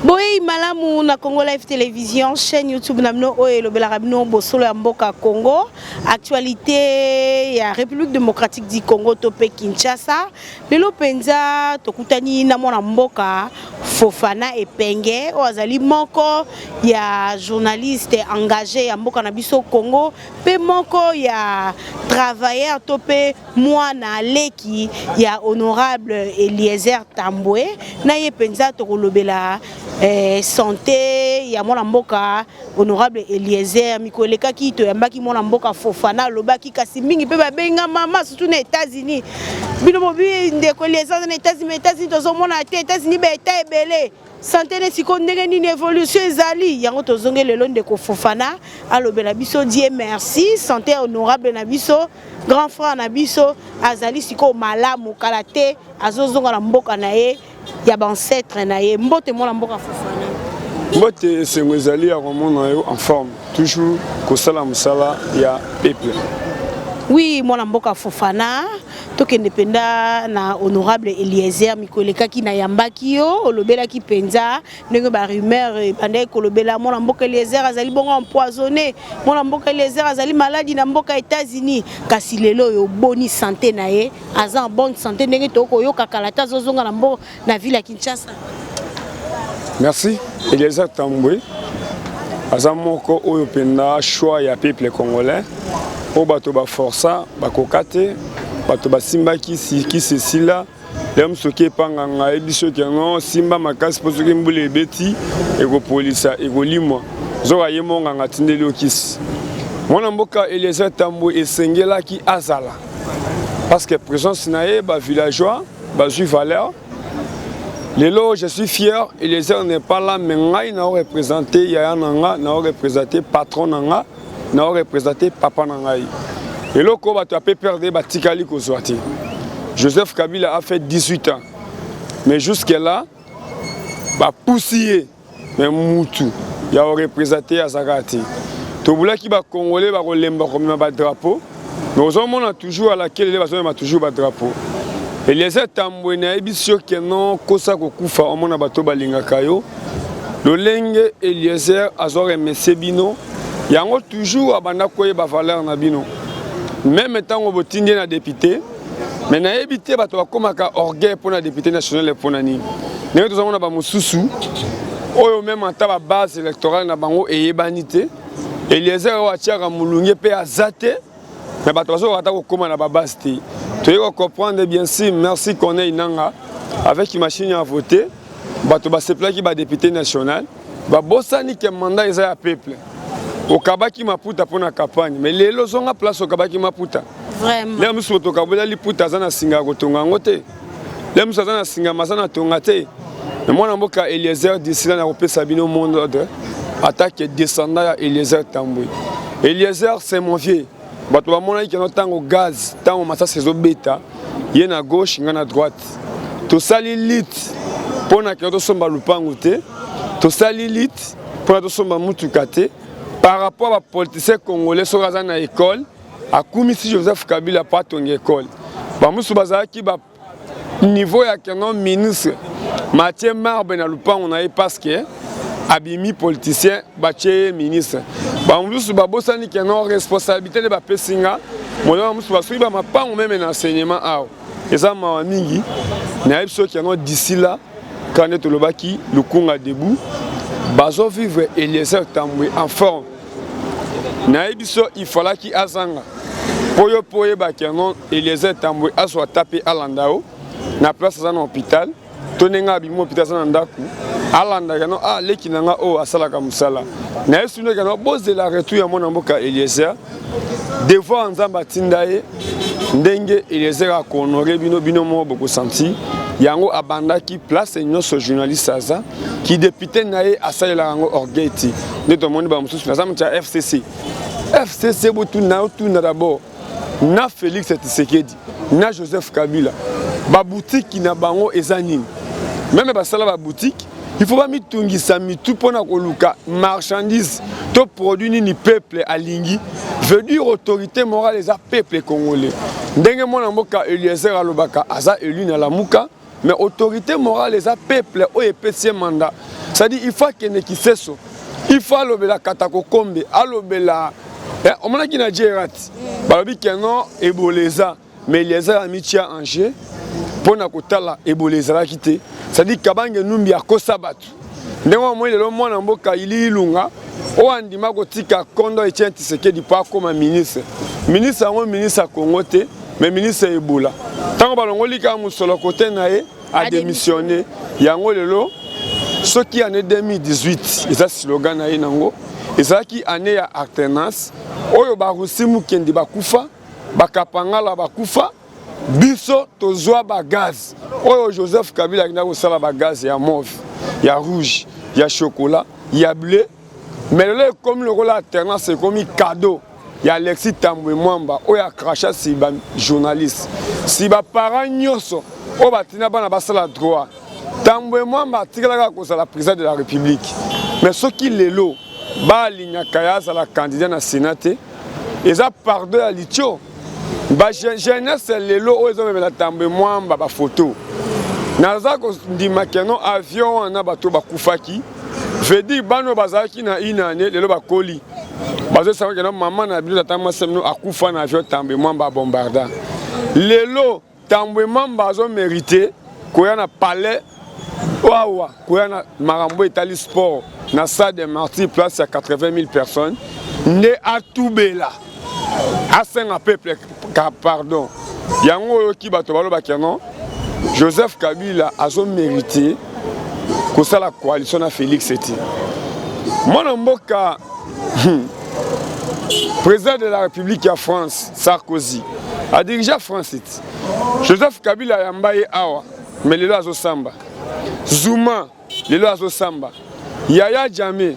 Boyei malamu na Congo Live Television, chaîne YouTube na bino oyo elobelaka bino bosolo ya mboka Congo, actualité ya République démocratique du Congo to pe Kinshasa. Lelo penza tokutani na mwana mboka Fofana Epenge oyo azali moko ya journaliste engagé ya mboka na biso Congo pe moko ya travailleur to pe mwana leki ya honorable Eliezer Tambwe. Na ye mpenza tokolobela sante ya mwana mboka honorable Eliezer. Mikolo elekaki toyambaki mwana mboka Fofana, alobaki kasi mingi mpe babenga mama surtout na États-Unis. Bino bobi ndeko Eliezer aza na États-Unis, mais États-Unis tozomona te, États-Unis ba état ebele. Santé ne siko ndenge nini évolution ezali yango tozongi lelo ndeko Fofana alobela biso. Dieu merci, santé honorable na biso, grand frère na biso azali sikoyo malamu, kala te azozonga na mboka na ye ya baancêtre na ye. Mbote mwana mboka Fofana. Mbote, esengo ezali ya komona yo en forme, toujours kosala mosala ya peuple. Oui, mwana mboka Fofana, tokende mpenza na honorable Eliezer. Mikolo elekaki nayambaki yo, olobelaki mpenza ndenge barumeur ebandaki kolobela mwana mboka Eliezer azali bongo empoisonné, mwana mboka Eliezer azali maladi na mboka États-Unis. Kasi lelo oyo boni santé na ye? Aza en bonne santé ndenge tokoyoka, kala te azozonga na mboka, na ville ya Kinshasa. Merci. Eliezer Tambwe aza moko oyo mpenza choix ya peuple congolais, oyo bato baforsa bakoka te, bato basimbaki kisi esila. Lelo soki epanganga ayebi soki yango simba makasi, mpo soki mbula ebeti ekopolisa, ekolimwa. Zoka ye mo nganga atindeli yo kisi. Mwana mboka Eliezer Tambwe esengelaki azala, parce que présence na ye, bavillageois bazwi valeur. Lelo je suis fier. Eliezer n'est pas là, mais ngai na représente yaya na nga, na représente patron na nga, na représente papa na ngai. Eloko bato ya PPRD batikali kozwa te. Joseph Kabila a fait 18 ans, mais jusque là bapusi ye, mais mutu ya koreprésente azalaka te. Tobulaki bacongolais bakolemba komema badrapeau, mais ozomona toujours alakelele bazomema toujours badrapeau. Eliezer Tambwe, nayebi soki no kosa kokufa, omona bato balingaka yo lolenge Eliezer azoremercie bino yango. Toujours abanda koyeba valeur na bino, même ntango botindi ye na député. Mais nayebi te, bato bakomaka orgueil mpona député national mpona nini? Ndenge tozomona bamosusu oyo même ata babase électorale na bango eyebani te, Eliezer oyo atiaka molunge mpe aza te, mais bato bazokoka ata kokóma na babase te. Toyei kocomprendre bien sûr. Merci Corneille Nanga avec machine à voter. Bato basepelaki badéputé national, babosani ke mandat eza ya peuple. Okabaki maputa mpo na campagne, mais lelo ozonga place okabaki maputa. Vraiment. Lelo mosusu moto okabola liputa aza na singa ya kotonga yango te, lelo mosusu aza na singa ma aza na tonga te. Mais mwana mboka Eliezer, d'ici là nakopesa bino mot d'ordre attaque descendant ya Eliezer Tambwe. Eliezer, c'est mon vieux. Bato bamonaki keno ntango gaz, ntango masasi ezobeta, ye na gauche, ngai na droite, tosali lutte mpo na keno tosomba lupangu te, tosali lutte mpona tosomba mutuka te. Par rapport à bapoliticien congolais, soki aza na école, akumisi Joseph Kabila mpo atonga école. Bamosusu bazalaki ba niveau ya keno ministre Mathieu Marbe na lupango na ye, parce que abimi politicien, batie ye ministre. Bamosusu babosani keno responsabilité nde bapesi nga moto. Mosusu basoki bamapango même na enseignement awa, eza mawa mingi. Nayebi soki yango d'ici là, kaka nde tolobaki Lukunga debout, bazovivre Eliezer Tambwe en forme. Nayebi so ifalaki azanga mpo yo mpo oyebaki yango. Eliezer Tambwe azwa ata mpe alanda yo na place aza na hôpital, to ndenge abimi hôpital aza na ndako, alandaka no ah, leki na nga oyo asalaka mosala na ye. Sundaki no bozela retour ya mwana mboka Eliezer. Devoir Nzambe atinda ye, ndenge Eliezer akohonore bino, bino moko bokosanti yango. Abandaki place nyonso journaliste aza ki député na ye, asalelaka yango orgueil ti nde tomoni bamosusu. Naza moto ya FCC. FCC, botuna, otuna d'abord na Félix Tshisekedi na Joseph Kabila, babutiki na bango eza nini? Même basala babutiki, il faut bamitungisa mitu mpona koluka marchandise to produit nini peuple alingi. Veut dire autorité morale eza peuple congolais. Ndenge mwana mboka Eliezer alobaka, aza élu na Lamuka, mais autorité morale eza peuple oyo epesi ye mandat. C'est-à-dire il faut akende Kiseso, il faut alobela Katakokombe, alobela omonaki na Jerat balobi keno Ebola eza, mais Eliezer amitia en jeu mpo na kotala Ebola ezalaki te. C'est-à-dire Kabange Numbi akosa bato ndenge omoi. Lelo mwana mboka Ili Ilunga oyo andima kotika kondo Etienne Tshisekedi mpo akóma ministre, ministre yango ministre ya Congo te, mais ministre ya Ebola. Ntango balongoli kaka mosolo kote na ye, adémissionné. Yango lelo soki année 2018 eza slogan na ye nango ezalaki année ya alternance oyo barusi Mukendi bakufa, bakapangala bakufa, biso tozwa bagaz oyo Joseph Kabila akenda kosala, bagaz ya mauve, ya rouge, ya chocolat, ya bleu. Mais lelo ekomi lokola alternance ekomi cadeau ya Alexis Tambwe Mwamba oyo acracha si bajournaliste, si baparent nyonso oyo batina bana basala droit. Tambwe Mwamba atikalaka kozala président de la République, mais soki lelo baalingaka ye azala candidat na Sénat te, eza pardon ya litio. Bajeunesse lelo oyo ezomemela Tambwe Mwamba bafoto, naza kondima keno avion wana bato bakufaki, veut dire bana oyo bazalaki na une année lelo bakoli, bazosanga keno mama na bino, tata mwasi bino akufa na avion Tambwe Mwamba abombarda. Lelo Tambwe Mwamba azomérite koya na palais awa, koya na makambo etali sport na Stade de Martyr, place ya 80 000 personnes, nde atubela, asenga peuple ka pardon. Yango oyoki bato balobaki non, Joseph Kabila azomérite kosala coalition na Félix te. Mwana mboka, président de la République ya France, Sarkozy, adirige France ti Joseph Kabila ayamba ye awa, mais lelo azosamba. Zuma lelo azosamba. Yaya Jammeh,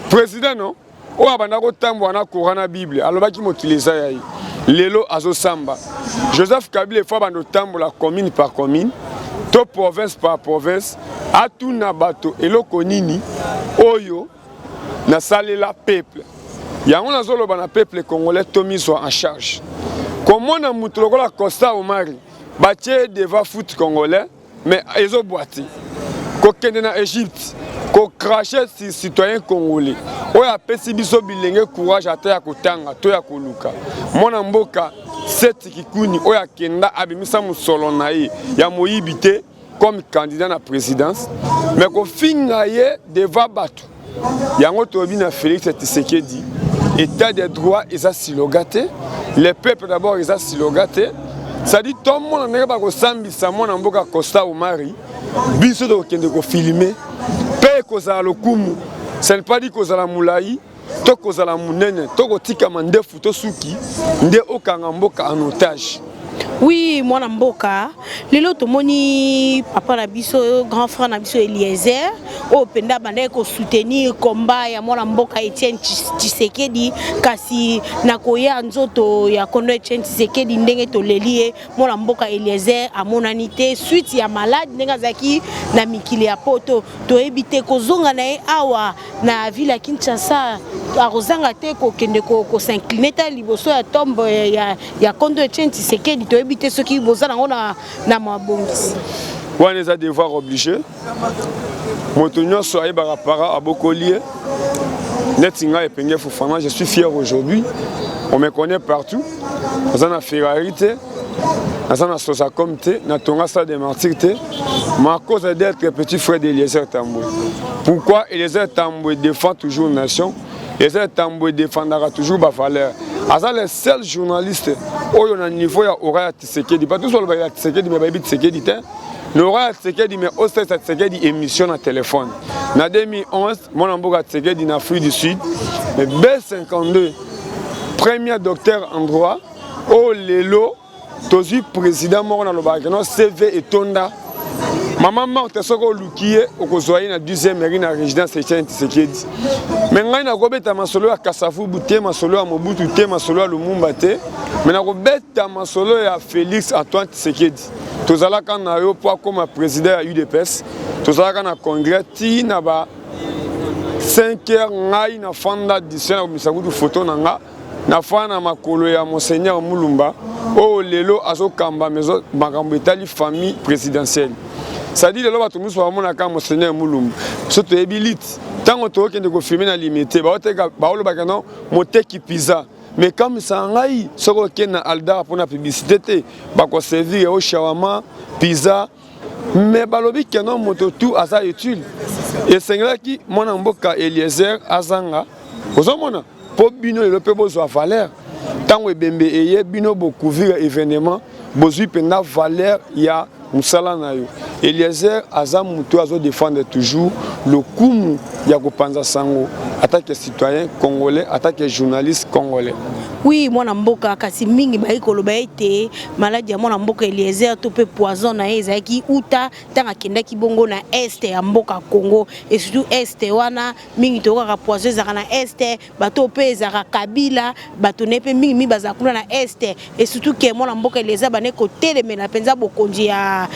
président non, oyo abanda kotambola na Coran na Bible, alobaki mokili eza ya ye, lelo azosamba. Joseph Kabila efo abanda kotambola commune par commune to province par province, atuna bato eloko nini oyo nasalela peuple. Yango nazoloba na peuple congolais, tomizwa en charge. Komona moto lokola Costa Omari batie devant foot congolais, mais ezobwa te. Kokende na Égypte kocracher sur citoyen congolais oyo apesi biso bilenge courage ata ya kotanga to ya koluka. Mwana mboka Seti Kikuni oyo akenda abimisa mosolo na ye ya moyibi te comme candidat na présidence, mais kofinga ye devant bato. Yango toyebi na Félix Tshisekedi, état de droit eza slogan te, le peuple d'abord eza slogan te. C'est-à-dire tomona ndenge bakosambisa mwana mboka Costa Omari, biso tokokende kofilmer mpe ekozala lokumu. Ce n'est pas dit kozala molai to kozala monene to kotikama ndefu to suki nde okanga mboka en otage. Oui, mwana mboka, lelo tomoni papa na biso, grand frère na biso Eliezer oyo mpenza abandaki kosoutenir combat ya mwana mboka Etienne Tshisekedi, kasi na koya nzoto ya kondo Etienne Tshisekedi, ndenge toleli ye, mwana mboka Eliezer amonani te suite ya malade ndenge azalaki na mikili ya Poto. Toyebi te kozonga na ye awa na ville ya Kinshasa, akozanga te kokende kos'incliner ta liboso ya tombe ya kondo Etienne Tshisekedi. Toyebi te soki boza nango na mabongisi. Wana eza devoir obligé. Moto nyonso ayebaka para abokoli ye. Neti ngai Epenge Fofana, je suis fier aujourd'hui, on me connaît partout. Naza na Ferrari te, naza na Sosacom te, natonga Stade de Martyr te, mais à cause d'être petit frère d'Eliezer Tambwe. Pourquoi Eliezer Tambwe défend toujours nation? Eliezer Tambwe défendaka toujours bavaleur. Aza le seul journaliste oyo na niveau ya aura ya Tshisekedi. Bato nyonso balobaka ya Tshisekedi, mais bayebi Tshisekedi te. Na aura ya Tshisekedi, mais osalisa Tshisekedi émission na téléphone na 2011, mwana mboka Tshisekedi na Afrique du Sud, mais B52, premier docteur en droit oyo lelo tozwi président moko nalobaka keno CV etonda. Mama Marthe, soki oluki ye, okozwa ye na 10e mairie na résidence Etienne Tshisekedi. Mais ngai nakobeta masolo ya Kasavubu te, masolo ya Mobutu te, masolo ya Lumumba te, mais nakobeta masolo ya Félix Antoine Tshisekedi. Tozalaka na yo mpo akóma président ya UDPS, tozalaka na congrès ti na ba 5 heures. Ngai nafanda dicien, nakomisa kutu foto na nga, nafanda na makolo ya monseigneur Mulumba oyo lelo azokamba makambo etali famille présidentielle. C'est-à-dire lelo bato mosusu bamonaka monseigneur Mulumba. So toyebi lite, ntango tokokende kofilme na limite, baoteka, baolobaka no moteki pizza. Mais kamwisaka ngai, soki okende na Aldar mpona publicité te, bakoservir yo shawarma, pizza, mais balobi keno moto tu aza utile. Esengelaki mwana mboka Eliezer azanga, ozomona, mpo bino lelo mpe bozwa valeur. Ntango ebembe eye, bino bocouvrir événement, bozwi mpenza valeur ya mosala na yo. Eliezer aza moto azodefendre toujours lokumu ya kopanza sango atake citoyen congolais, atake journaliste congolais. Oui, mwana mboka, kasi mingi bayi koloba ete maladie ya mwana mboka Eliezer to mpe poison na ye ezalaki uta ntango akendaki bongo na Est ya mboka Congo, et surtout Est wana mingi toyokaka poison ezalaka na Est. Bato mpe ezalaka Kabila, bato na ye mpe mingimingi bazala kuna na Est, et surtout ke mwana mboka Eliezer bande kotelemela mpenza bokonzi ya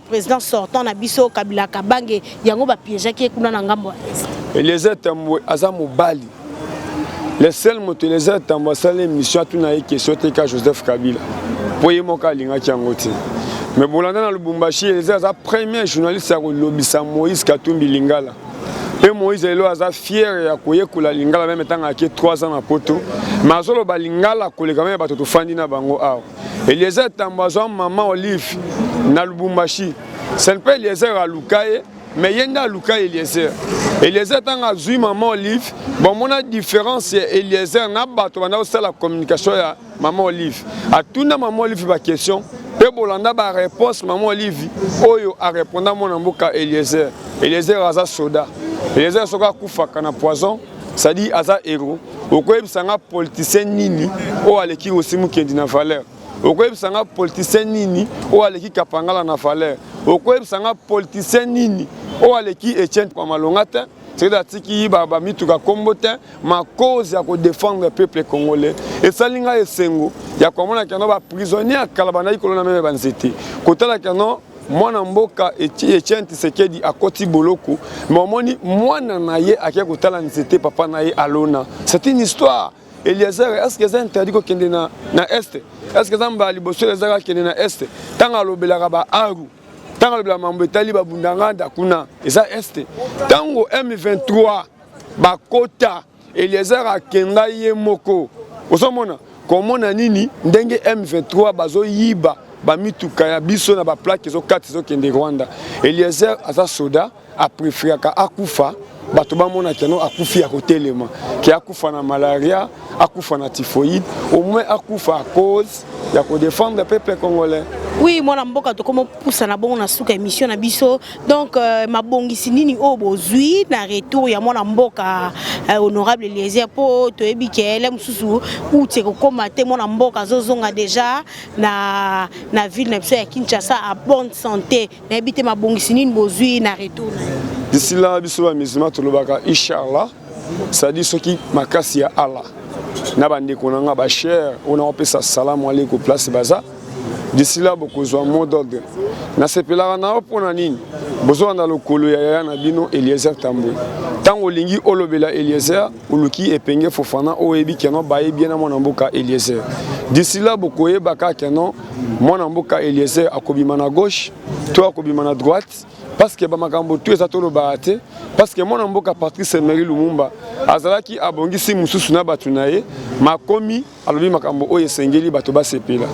président sortant na biso Kabila Kabange. Yango bapiégeaki ye kuna na ngambo ya Est. Eliezer Tambwe aza mobali. Le seul moto Eliezer Tambwe asali émission, atuna ye question te, ka Joseph Kabila, mpo ye moko alingaki yango te. Mais bolanda na Lubumbashi, Eliezer aza premier journaliste ya kolobisa Moïse Katumbi lingala. Mpe Moïse lelo aza fier ya koyekola lingala, même ntango ake 3 ans na poto, mais azoloba lingala koleka même bato tofandi na bango awa. Eliezer Tambwe azwa mama Olive na Lubumbashi. Ce n'est pas Eliezer aluka ye, mais ye nde aluka Eliezer. Eliezer, ntango azwi mama Olive, bomona différence ya Eliezer na bato banda kosala communication ya mama Olive. Atuna mama Olive baquestion, mpe bolanda baréponse mama Olive oyo areponda mwana mboka Eliezer. Eliezer aza soda. Eliezer soki akufaka na poison, c'est-à-dire aza héros. Okoyebisanga politicien nini oyo aleki Rossy Mukendi na valeur? Okoyebisanga politicien nini oyo aleki Kapangala na valeur? Okoyebisanga politicien nini oyo aleki Etienne Malonga te? Soki atiki bamituka nkombo te, ma cause ya kodéfendre peuple congolais. Esali ngai esengo ya komona keno baprisonnier ya kala bandaki kolona même banzete, kotala keno mwana mboka Etienne Tshisekedi akoti boloko, mais omoni mwana na ye ake kotala nzete papa na ye alona. C'est une histoire. Eliezer, est ce que eza interdit kokende na Est? Est ce que eza mbala liboso ezaka akende na Est? Ntango alobelaka baaru, ntango alobelaka mambo etali babundanganda kuna, eza Est. Ntango M23 bakota, Eliezer akenda ye moko. Ozomona komona nini, ndenge M23 bazoyiba bamituka ya biso na baplaque ezokata, ezokende Rwanda. Eliezer aza soda, apréféraka akufa, bato bamona keno akufi ya kotelema, ke akufa na malaria, akufa na typhoïde, au moins akufa à cause ya kodéfendre peuple congolais. Oui, mwana mboka, tokoma pusana bongo na suka émission na biso. Donc mabongisi nini oyo bozwi na retour ya mwana mboka honorable Eliezer? Mpo toyebi ke ele mosusu uti ekokóma te, mwana mboka azozonga déjà na ville na biso ya Kinshasa à bonne santé. Nayebi te mabongisi nini bozwi na retour na ye. D'ici là, biso bamusulman tolobaka inchallah, c'est-à-dire soki makasi ya Allah. Na bandeko na nga bachere oyo naopesa salamu aleko place baza, d'ici là bokozwa mot d'ordre. Nasepelaka na yo mpo na nini? Bozolanda lokolo ya yaya na bino Eliezer Tambwe. Ntango olingi olobela Eliezer, oluki Epenge Fofana oyo oyebi keno bayebi ye na mwana mboka Eliezer. D'ici là bokoyeba kaka keno mwana mboka Eliezer akobima na gauche to akobima na droite, parce que bamakambo tu eza tolobaka te, parce que mwana mboka Patrice Emery Lumumba azalaki abongisi mosusu na bato na ye, makomi alobi makambo oyo esengeli bato basepela.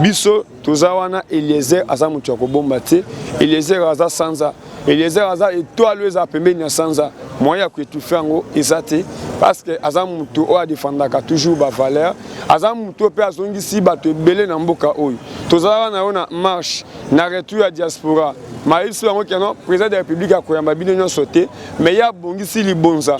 Biso toza wana. Eliezer aza moto ya kobomba te. Eliezer aza sanza, Eliezer aza étoile oyo eza pembeni ya sanza. Moyen ya koétouffer yango eza te, parce que aza moto oyo adefendaka toujours bavaleur. Aza moto oyo mpe azongisi bato ebele na mboka oyo. Tozalaka na yo na marche na retour ya diaspora, mayebisi bango keno président de la République akoyamba bino nyonso te, mais ye abongisi libonza,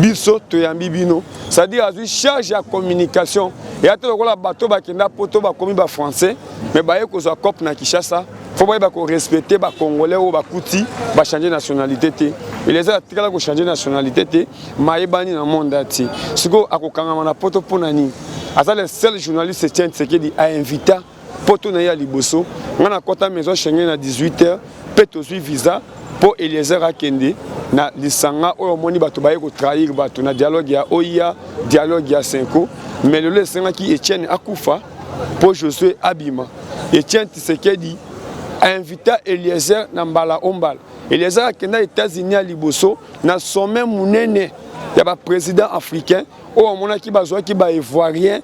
biso toyambi bino. C'est-à-dire azwi charge ya communication eya te lokola bato bakenda poto, bakomi bafrançais, mais baye kozwa cope na Kinshasa. Faut bayeba korespecter bacongolais oyo bakuti bachange nationalité te. Eliezer atikala kochange nationalité te, mayebani na monde entier. Sikoyo akokangama na poto mpo na nini? Aza le seul journaliste Etienne Tshisekedi ainvita poto na ye ya liboso. Ngai nakɔta maison Schengen na 18 heures mpe tozwi visa mpo Eliezer akende na lisanga oyo. Omoni bato baye kotrahir bato na dialogue ya oia, dialogue ya Cenco, mais lelo esengaki Etienne akufa mpo Josue abima. Etienne Tshisekedi ainvita Eliezer na mbala o mbala. Eliezer akenda États-Unis ya liboso na sommet monene ya baprésident africain oyo amonaki bazwaki baivoirien,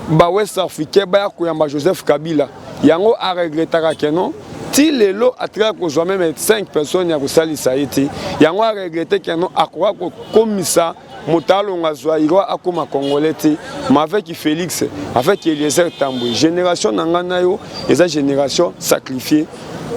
bawest africain baya koyamba Joseph Kabila. Yango aregretaka ke non, ti lelo atikaka kozwa même 5 personnes ya kosalisa ye te. Yango aregrete ke non, akoka kokomisa moto alonga Zaïrois akóma Congolais te. Mais avec Félix, avec Eliezer Tambwe, génération na ngai na yo eza génération sacrifiée,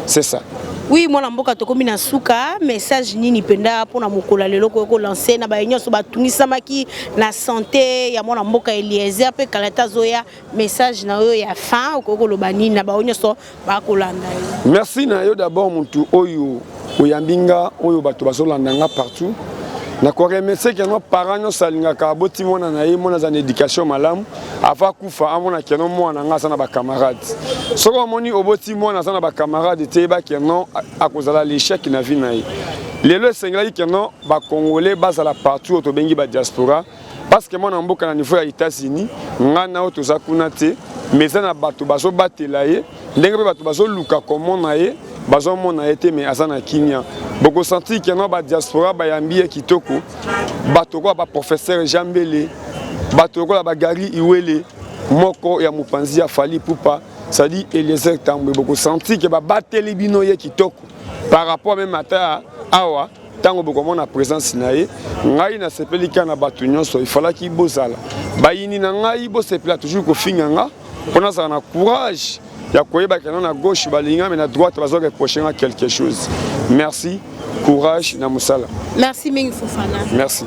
c'est ça. Oui, mwana mboka, tokomi na suka. Message nini mpenza mpona mokolo ya lelo koki kolancer na baye nyonso batungisamaki na santé ya mwana mboka Eliezer mpe kala te azoya? Message na oyo ya fin, okoki koloba nini na baoyo nyonso bakolanda yo? Merci na yo d'abord, motu oyo oyambi nga, oyo bato bazolanda nga partout. Nakoremercier ke non, parent nyonso alingaka aboti mwana na ye, mwana aza na éducation malamu, ava kufa amona ke non, mwana nga aza na bacamarade. Soki omoni oboti mwana aza na bacamarade te, yeba ke non, akozala l'échec na vie na ye. Lelo esengelaki ke non, bacongolais bazala partout oyo tobengi badiaspora, parce que mwana mboka na niveau ya États-Unis, ngai na oyo toza kuna te, mais eza na bato bazobatela ye, ndenge mpe bato bazoluka komona ye, bazomona ye te, mais aza na kimia. Bokosentir ke non, badiaspora bayambi ye kitoko. Bato lokola baprofesseur Jean Mbele, bato lokola bagari Iwele, moko ya mopanzi ya Fally Ipupa, c'est-à-dire Eliezer Tambwe, bokosentir ke babateli bino ye kitoko par rapport même ata awa. Ntango bokomona présence na ye, ngai nasepeli kaka na bato nyonso. Ifalaki bozala bayini na ngai, bosepela toujours kofinga nga mpo nazala na courage ya koyeba ke non, na gauche balinga, mais na droite bazo reproche nga quelque chose. Merci, courage na mosala. Merci mingi, Fofana. Merci.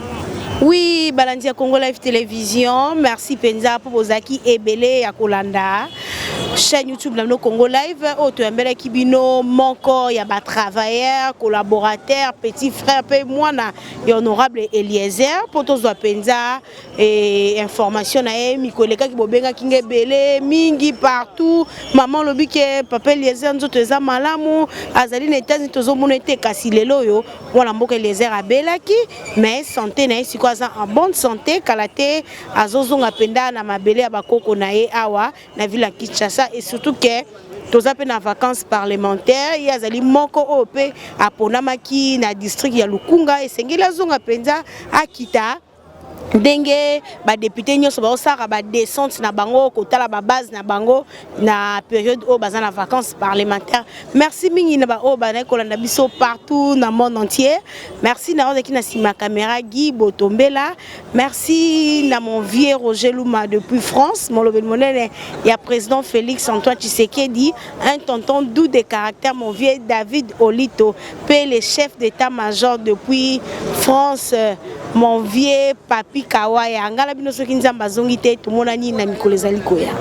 Oui, balandi ya Congo Live Télévision, merci mpenza mpo bozalaki ebele ya kolanda chaîne YouTube na bino Congo Live, oyo toyambelaki bino moko ya batravailleur, collaborateur, petit frère mpe mwana ya honorable Eliezer, mpo tozwa mpenza information na ye. Mikolo elekaki bobengaki nga ebele mingi partout: "Mama, olobi ke papa Eliezer nzoto eza malamu, azali na États-Unis, tozomona ete." Kasi lelo oyo mwana mboka Eliezer abelaki, mais santé na ye sikoyo aza en bonne santé. Kala te azozonga mpenza na mabele ya bakoko na ye awa na ville ya Kinshasa. Et surtout ke toza mpe na vacances parlementaire, ye azali moko oyo mpe aponamaki na district ya Lukunga. Esengeli azonga mpenza, akita ndenge badéputé nyonso baosalaka badescente na bango, kotala babase na bango na période oyo baza na vacances parlementaire. Merci mingi na baoyo bazali kolanda biso partout na monde entier. Merci na ozalaki na nsima caméra, Guy Botombela. Merci na mon vieux Roger Luma depuis France, molobeli monene ya président Félix Antoine Tshisekedi, un tonton doux de caractère, mon vieux David Olito mpe le chef d'état-major depuis France, mon vieux Papi Kawaya. Ngala bino, soki Nzambe azongi te, tomonani na mikolo ezali koya.